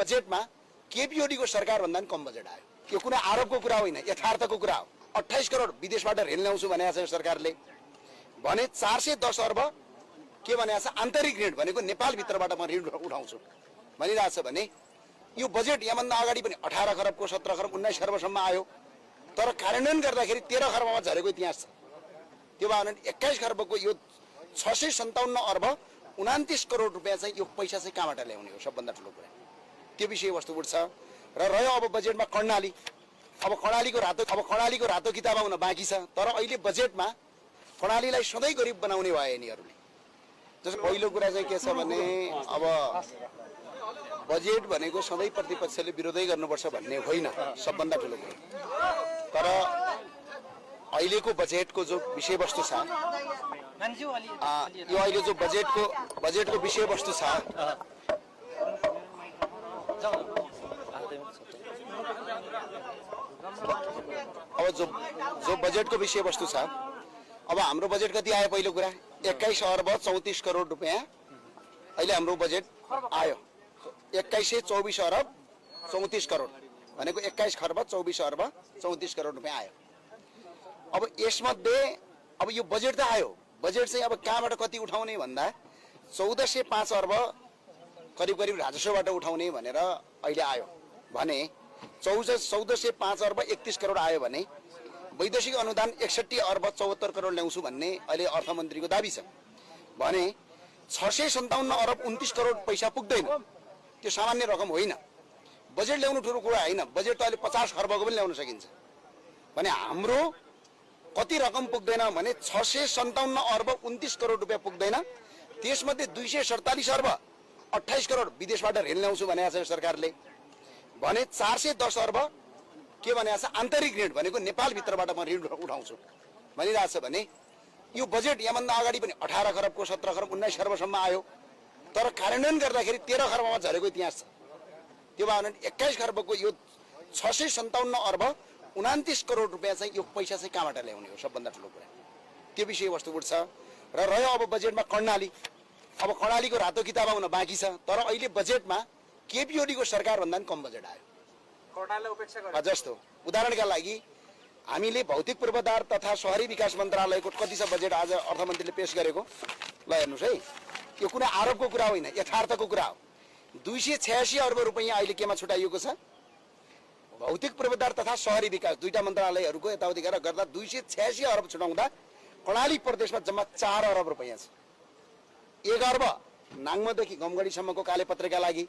बजेटमा केपीओडी को सरकार भन्दा पनि कम बजेट आयो। यो कुनै आरोपको कुरा होइन, यथार्थको कुरा हो। 28 करोड विदेशबाट ऋण ल्याउँछु भनेको छ सरकारले, भने 410 अर्ब के भनेको छ आन्तरिक ऋण, भनेको नेपालभित्रबाट म ऋण उठाउँछु भनिरहेछ भने यो बजेट यहाँभन्दा अगाडि पनि 18 खरबको 17 खरब 19 खरबसम्म आयो, तर कार्यान्वयन गर्दाखेरि 13 खरबमा झरेको इतिहास छ। त्यो भएर 21 खरबको यो 657 अर्ब 29 करोड रुपियाँ चाहिँ यो पैसा चाहिँ कहाँबाट ल्याउने हो सबभन्दा ठुलो कुरा। त्यो विषयवस्तु उठ्छ र रह्यो अब बजेटमा कर्णाली। अब कर्णालीको रातो किताब आउन बाँकी छ, तर अहिले बजेटमा कर्णालीलाई सधैँ गरिब बनाउने भयो यिनीहरूले। जस्तो पहिलो कुरा चाहिँ के छ भने अब बजेट भनेको सधैँ प्रतिपक्षले विरोधै गर्नुपर्छ भन्ने होइन सबभन्दा ठुलो कुरा। तर अहिलेको बजेटको जो विषयवस्तु छ, यो अहिले जो बजेटको विषयवस्तु छ, अब जो बजेटको विषयवस्तु छ, अब हाम्रो बजेट कति आयो? पहिलो कुरा 21 अर्ब 34 करोड रुपियाँ अहिले हाम्रो बजेट आयो। 2124 अर्ब 34 करोड भनेको 21 खर्ब 24 अर्ब 34 करोड रुपियाँ आयो। अब यसमध्ये अब यो बजेट त आयो, बजेट चाहिँ अब कहाँबाट कति उठाउने भन्दा 1405 अर्ब करिब करिब राजस्वबाट उठाउने भनेर अहिले आयो भने 1405 अर्ब 31 करोड आयो भने वैदेशिक अनुदान 61 अर्ब 74 करोड ल्याउँछु भन्ने अहिले अर्थमन्त्रीको दाबी छ भने 657 अर्ब 29 करोड पैसा पुग्दैन। त्यो सामान्य रकम होइन। बजेट ल्याउनु ठुलो कुरा होइन, बजेट त अहिले 50 खर्बको पनि ल्याउन सकिन्छ भने हाम्रो कति रकम पुग्दैन भने 657 अर्ब 29 करोड रुपियाँ पुग्दैन। त्यसमध्ये 247 अर्ब 28 करोड विदेशबाट ऋण ल्याउँछु भनेको छ सरकारले, भने 410 अर्ब के भनेको छ आन्तरिक ऋण, भनेको नेपालभित्रबाट म ऋण उठाउँछु भनिरहेछ भने यो बजेट यहाँभन्दा अगाडि पनि 18 खरबको 17 खरब 19 खरबसम्म आयो, तर कार्यान्वयन गर्दाखेरि 13 खरबमा झरेको इतिहास छ। त्यो भएर 21 खरबको यो 657 अर्ब 29 करोड रुपियाँ चाहिँ यो पैसा चाहिँ कहाँबाट ल्याउने हो सबभन्दा ठुलो कुरा। त्यो विषयवस्तु उठ्छ र रह्यो अब बजेटमा कर्णाली। अब कर्णालीको रातो किताब आउन बाँकी छ, तर अहिले बजेटमा केपीओडी को सरकार भन्दा पनि कम बजेट आयो। जस्तो उदाहरणका लागि हामीले भौतिक पूर्वाधार तथा शहरी विकास मन्त्रालयको कति छ बजेट आज अर्थमन्त्रीले पेश गरेको, ल हेर्नुहोस् है, यो कुनै आरोपको कुरा होइन, यथार्थको कुरा हो। 286 अर्ब रुपियाँ अहिले केमा छुटाइएको छ? भौतिक पूर्वाधार तथा शहरी विकास दुईटा मन्त्रालयहरूको यताउति गरेर गर्दा 286 अर्ब छुटाउँदा कर्णाली प्रदेशमा जम्मा 4 अर्ब रुपियाँ छ। 1 अर्ब नाङ्मोदेखि गमगढीसम्मको काले पत्रिका लागि,